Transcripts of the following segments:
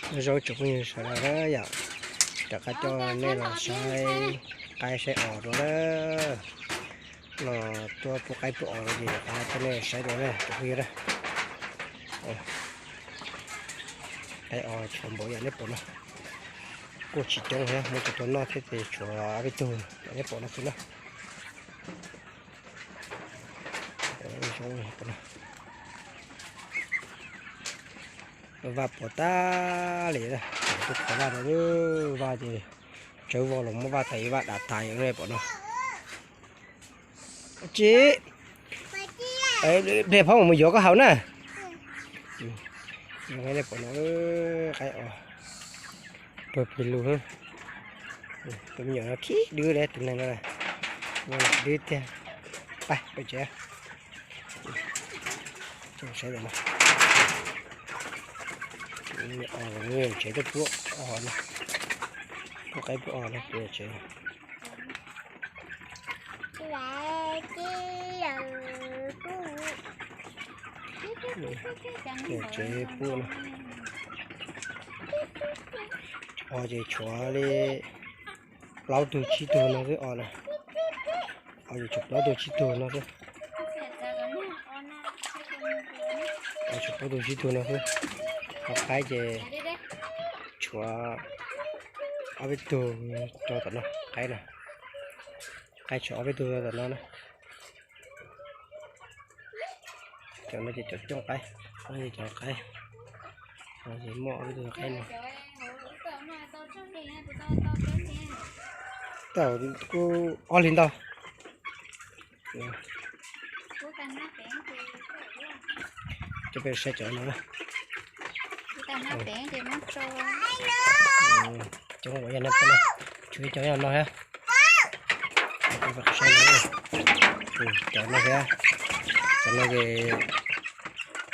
Nyob zoo tsoom phooj ywg sawv daws na yom, rov qab coj nej los saib qaib saib os dua na. No tuaj pub qaib pub os no ces rov qab coj nej los saib dua na tsoom phooj ywg na. Qaib os tshuav npaum yam nej pom no, kuj tsis coob thiab, muaj cov tuaj noj thiab ces tshuav ob peb tug yam nej pom no xwb na. Vaj puas tag li, tus qhov vaj no, vaj ces tsawv vog los muab vaj tas ib vaj dav tas nej pom no. Tsis, pliag phob mus yuav koj haus na. Nej pom no, qaib os pawg plig lug. Tus me nyuam no khib dub li tus neeg no, dub tiag. Pab pem tsev, saib ntawm no, tsev tuaj pub os no, pub qaib pub os no pem tsev. Tsev pub no, os ces tshuav li plaub tug tsib tug no xwb os na. Os ces tshuav plaub tug tsib tug no xwb. Tshuav plaub tug tsib tug no xwb. Ho qaib ces tshuav ob peb tug rau tom no, qaib no, qaib tshuav ob peb tug rau tom no na. Cov no ces cov cooj qaib, cov qaib, muaj ob peb tug qaib no. Kuj ob hlis ntau. Coj peb saib cov no, cov no, tshuav ib co no thiab. Cov no thiab, cov no,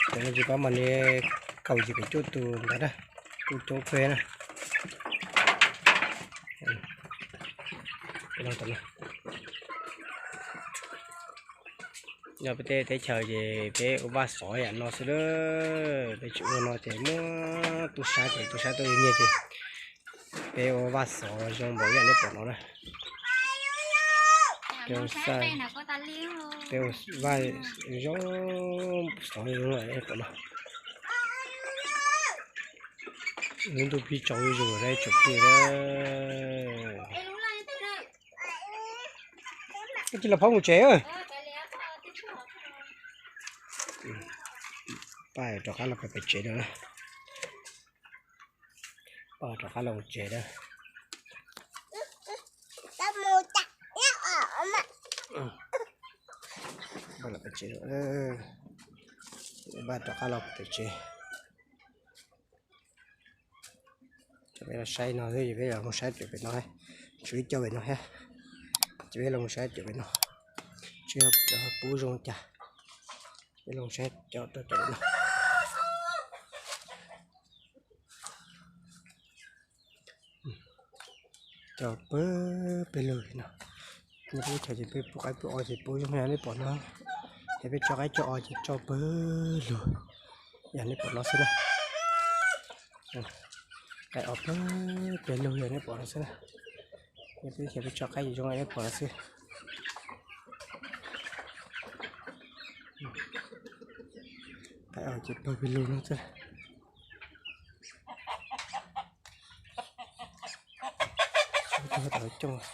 cov no tsis paub mas nws kaum yim kaum cuaj tus ntawd na, kuj coob kawg na. Nyob peb tej teb chaws ces peb ua vaj xov yam no xwb lawm, peb tsis ua no ces muab tub sab ces tub sab tuaj yuav nyiaj ces peb ua vaj xov zoo npaum yam nej pom no na. Peb ua vaj zoo xov zoo nej pom no. Lub ntuj pib tsaus zuj zus tsoom phooj ywg. Koj cia li los phob mus tsev. Paj rov qab los pem tsev lawm na. Paj rov qab los tsev lawm. Paj rov qab los pem tsev. Peb los saib no xwb, peb los mus saib pem no, tshuav ib co pem no thiab. Ces peb los mus saib pem no, seb pub zoo cas. Peb los saib cov rau pem no. Cov pawg pawg lug no, nyob peb chaw ces peb pub qaib pub os ces pub zoo yam nej pom no. Ces peb tso qaib tso os ces tso pawg lug yam nej pom no xwb na. Qaib os pawg pawg lug yam nej pom no xwb na. Nyob peb chaw peb tso qaib zoo yam nej pom no xwb. Qaib os ces pawg pawg lug no xwb. Tau coj,